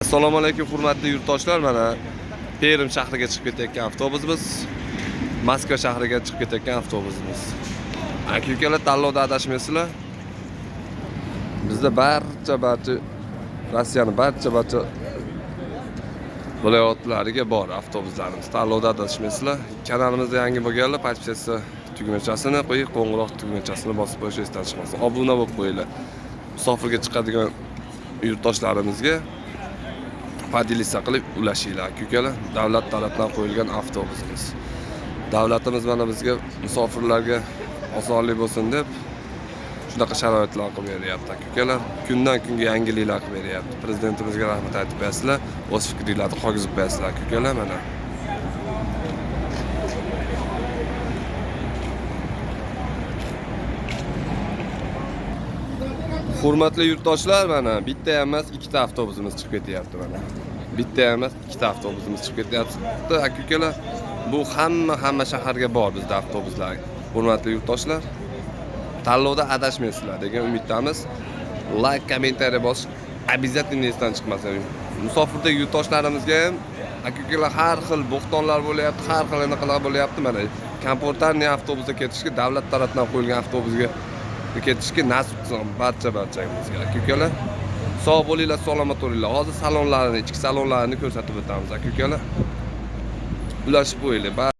Assalomu alaykum, hurmatli yurtdoshlar. Mana Perm shahriga chiqib ketayotgan avtobusimiz, Moskva shahriga chiqib ketayotgan avtobusimiz. Aka ukalar, tanlovda adashmaysizlar. Bizda barcha Rossiyani barcha viloyatlariga bor avtobuslarimiz. Tanlovda adashmaysizlar. Kanalimizda yangi bo'lganlar подписаться tugmachasini qo'yib, qo'ng'iroq tugmachasini bosib qo'yish esdan chiqmasin. Obuna bo'lib qo'yinglar. Musofirga chiqadigan yurtdoshlarimizga поделиться qilib ulashinglar, aka ukalar. Davlat tarafidan qo'yilgan avtobusimiz. Davlatimiz mana bizga, musofirlarga osonlik bo'lsin deb shunaqa sharoitlar qilib beryapti, aka ukalar. Kundan kunga yangiliklar qilib beryapti. Prezidentimizga rahmat aytib qo'yasizlar, o'z fikringlarni qolgizib qo'yasizlar, aka ukalar mana. Hurmatli yurtdoshlar, mana bitta ham emas, ikkita avtobusimiz chiqib ketyapti mana. Bitta ham emas, ikkita avtobusimiz chiqib ketyapti, aka ukalar. Bu hamma shaharga bor bizda avtobuslar. Hurmatli yurtdoshlar, tanlovda adashmaysizlar degan umiddamiz. Like, kommentariy bosish обязательно esdan chiqmasin. Musofirdagi yurtdoshlarimizga ham, aka ukalar, har xil bo'xtonlar bo'lyapti, har xil anaqalar bo'lyapti. Mana комфортный avtobusda ketishga, davlat tarafidan qo'yilgan avtobusga ketishga nasib qilsin barchamizga, aka ukalar. Sog' bo'linglar, salomat bo'linglar. Hozir salonlarini, ichki salonlarini ko'rsatib o'tamiz, aka ukalar. Ulashib qo'yinglar.